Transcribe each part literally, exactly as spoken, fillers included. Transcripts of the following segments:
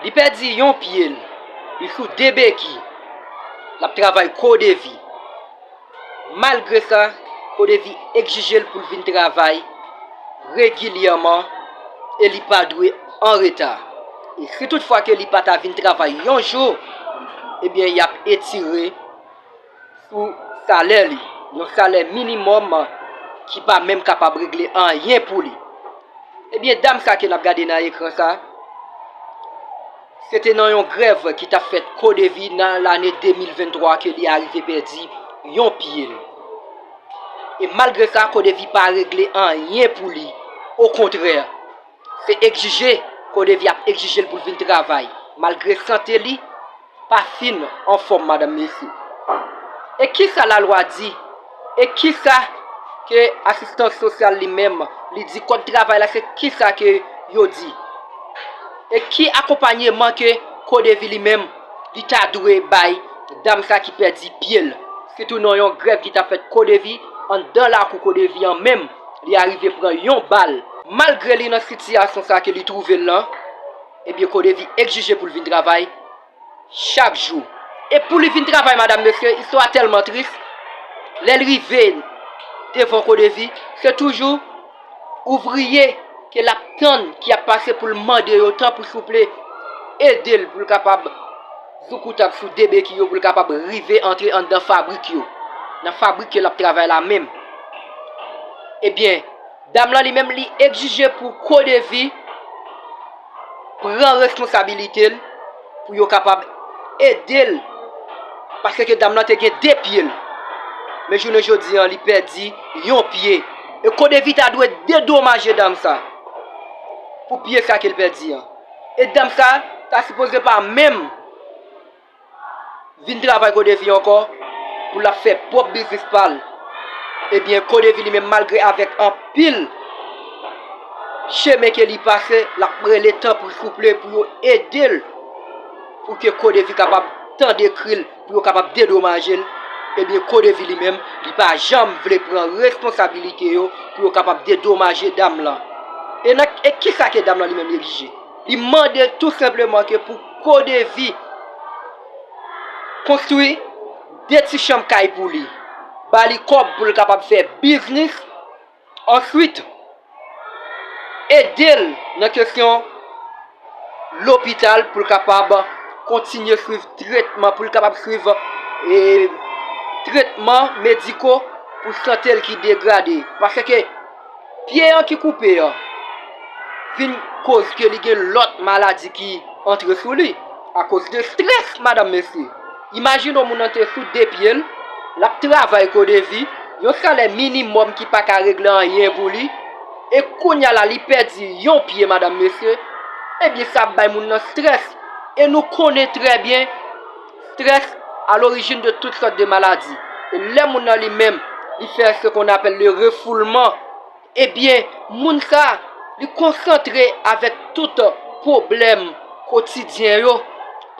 Li pèdi yon pye l, li sou de beki, l ap travay Codevi. Malgre sa, Codevi egzije l pou l vin travay regilyèman e li pa dwe an reta. E si toutfwa ke li pa ta vin travay yon jou, ebyen, y ap etire sou salè li, yon salè minimòm ki pa menm kapab regle anyen pou li. Ebyen, dam sa ke n ap gade nan ekran sa, se te nan yon grèv ki t ap fèt Codevi nan lane de mil venntwa ke li arive pèdi yon pye l. E malgre sa, Codevi pa regle anyen pou li. Okontrè, se egzije, Codevi ap egzije l pou l vin travay, malgre sante li pa fin anfòm, madanm, mesye. E kisa lalwa di? E kisa ke asistans sosyal li menm, li di, kòd travay la, se kisa ke yo di? E ki akonpanyeman ke Codevi li menm, li ta dwe bay dam sa ki pèdi pye l? Sitou nan yon grèv ki t ap fèt Codevi, anndan lakou Codevi an menm, li arive pran yon bal. Malgre li nan sitiyasyon sa ke li twouve l lan, ebyen, Codevi egzije pou l vin travay chak jou. E pou li vin travay, madanm, mesye, istwa a tèlman tris. Lè l rive devan Codevi, se toujou ouvriye ke l ap tann, ki ap pase pou l mande yo, tanpri, souple, ede l pou l kapab zoukoutab sou de beki yo, pou l kapab rive antre anndan fabrik yo, nan fabrik ke l ap travay la menm. Ebyen, dam lan li menm, li egzije pou Codevi pran responsabilite l, pou yo kapab ede l, paske dam lan te gen de pye l. Men jounen jodi an, li pèdi yon pye. E Codevi ta dwe dedomaje dam sa pou pye sa ke l pèdi an. E dam sa ta sipoze pa menm vin travay Codevi ankò, pou l ap fè pwòp biznis pa l. Ebyen, Codevi li menm, malgre avèk anpil chemen ke li pase, l ap rele tanpri souple pou yo ede l, pou ke Codevi kapab tande kri l, pou yo kapab dedomaje l. Ebyen, Codevi li menm, li pa janm vle pran responsabilite yo pou yo kapab dedomaje dam lan. E nan, e kisa ke dam lan li menm li egzije? Li mande tou senpleman ke pou Codevi konstwi de ti chanm kay pou li, ba li kòb pou l kapab fè biznis, answit ede l nan kesyon lopital pou l kapab kontinye swiv tretman, pou l kapab swiv, e, tretman mediko pou sante l ki degrade. Paske pye an ki koupe an vin koz ke li gen lòt maladi ki antre sou li akoz de strès, madanm, mesye. Imajine w, moun nan te sou de pye l, l ap travay Codevi, yon salè minimòm ki pa ka regle anyen pou li, e kounye a la, li pèdi yon pye, madanm, mesye. Ebyen, sa ap bay moun nan strès. E nou konnen trè byen, strès a lorijin de tout sòt de maladi. E lè moun nan li menm, li fè ce qu'on appelle le refoulement, ebyen, moun sa, li konsantre avèk tout pwoblèm kotidyen yo,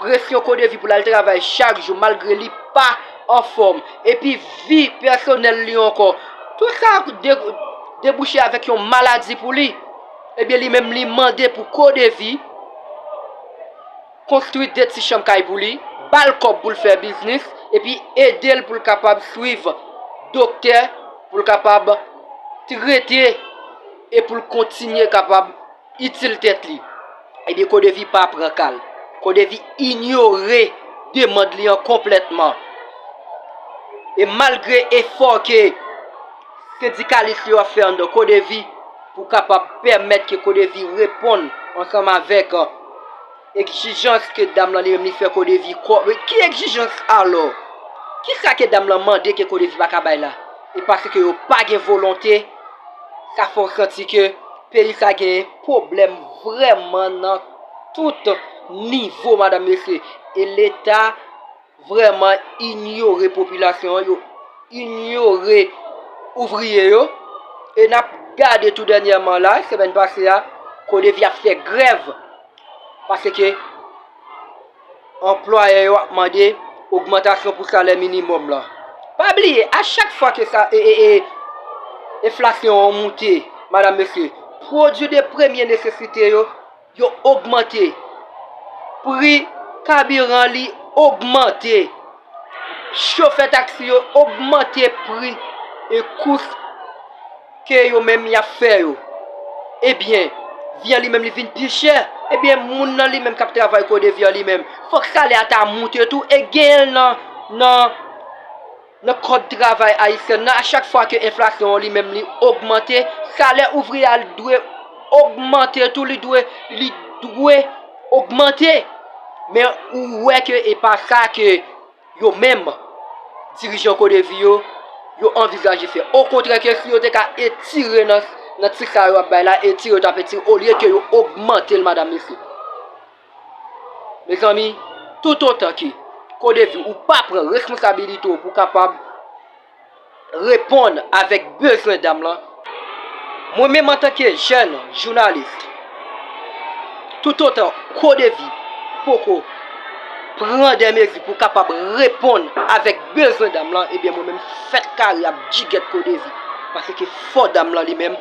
presyon Codevi pou l al travay chak jou, malgre li pa anfòm, epi vi pèsonèl li ankò. Tout sa de-, debouche avèk yon maladi pou li. Ebyen, li menm, li mande pou Codevi konstwi de ti chanm kay pou li, ba l kòb pou l fè biznis, epi ede l pou l kapab swiv doktè, pou l kapab trete, e pou l kontinye kapab itil tèt li. Ebyen, Codevi pa pran ka l. Codevi inyore demann li an konplètman. E malgre efò ke sendikalis yo ap fè anndan Codevi pou kapab pèmèt ke Codevi reponn ansanm avèk, e, egzijans ke dam lan li menm li fè Codevi kò-, ki egzijans alò? Kisa ke dam lan mande ke Codevi pa ka bay la? E paske yo pa gen volonte, sa fè w santi ke peyi sa gen pwoblèm vrèman nan tout nivo, madanm, mesye. E Leta vrèman inyore popilasyon an, yo inyore ouvriye yo. E n ap gade tou dènyèman la, semèn pase a, Codevi ap fè grèv, paske anplwayè yo ap mande ogmantasyon pou salè minimòm lan. Pa bliye, a chak fwa ke sa, e, e, e, enflasyon an moute, madanm, mesye, pwodui de premye nesesite yo, yo ogmante. Pri kabiran li ogmante. Chofè taksi yo ogmante pri e kous ke yo menm y ap fè yo. Ebyen, vi an li menm li vin pi chè. Ebyen, moun nan li menm k ap travay Kodevi an li menm, fòk salè a ta moute tou e genyen l nan, nan, nan kòd travay ayisyen nan. A chak fwa ke enflasyon an li menm li ogmante, salè ouvriye a li dwe ogmante tou, li dwe, li dwe ogmante. Men ou wè ke e pa sa ke yo menm, dirijan Kodevi yo, yo anvizaje fè. Okontrè ke si yo te ka etire nan, nan ti sa yo ap bay la, etire yo t ap etire, olye ke yo ogmante l, madanm, mesye. Mezanmi, toutotan ke Kodevi ou pa pran responsabilite w pou kapab reponn avèk bezwen dam lan, mwen menm antanke jèn jounalis, toutotan Kodevi poko pran de mezi pou kapab reponn avèk bezwen dam lan, ebyen mwen menm fèt kare ap jigèt Kodevi. Paske fò dam lan li menm,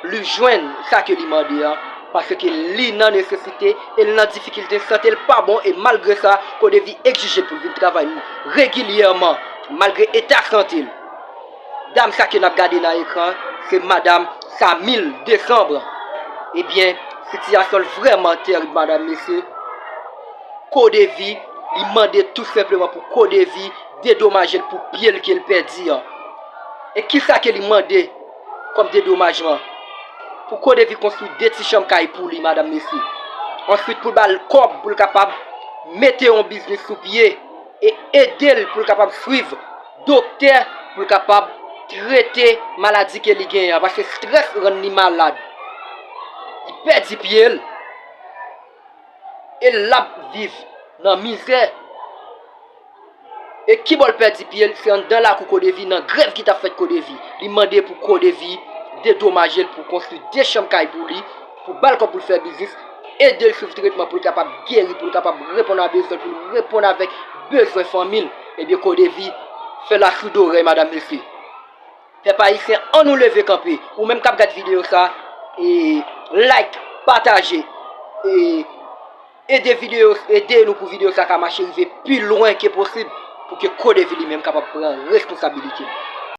li jwenn sa ke li mande an, paske li nan nesesite e li nan difikilte, sante l pa bon, e malgre sa, Kodevi egzije l pou l vin travay regilyèman, malgre eta sante l. Dam sa ke n ap gade nan ekran, se madanm Camille Décembre. Ebyen, sitiyasyon l vrèman tèrib, madanm, mesye. Kodevi, li mande tou senpleman pou Kodevi dedomaje l pou pye l ke l pèdi an. E kisa ke li mande kòm dedomajman? Pou Kodevi konstwi de ti chanm kay pou li, madanm, mesye. Answit, pou l ba l kòb pou l kapab mete yon biznis sou pye e ede l pou l kapab swiv doktè, pou l kapab trete maladi ke li genyen an, paske strès rann li malad. Li pèdi pye l e l ap viv nan mizè. E kibò l pèdi pye l? Se anndan lakou Kodevi, nan grèv ki t ap fèt Kodevi. Li mande pou Kodevi dedomaje l pou konstwi de chanm kay pou li, pou ba l kòb pou l fè biznis, ede l swiv tretman pou l kapab geri, pou l kapab reponn a bezwen, pou l reponn avèk bezwen fanmi l. Ebyen, Kodevi fè l asou dorèy, madanm, mesye. Pèp ayisyen, ann nou leve kanpe. Ou menm k ap gad videyo sa, e, like, pataje, e, ede videyo, ede nou pou videyo sa ka mache rive pi lwen ke posib, pou ke Kodevi li menm kapab pran responsabilite l.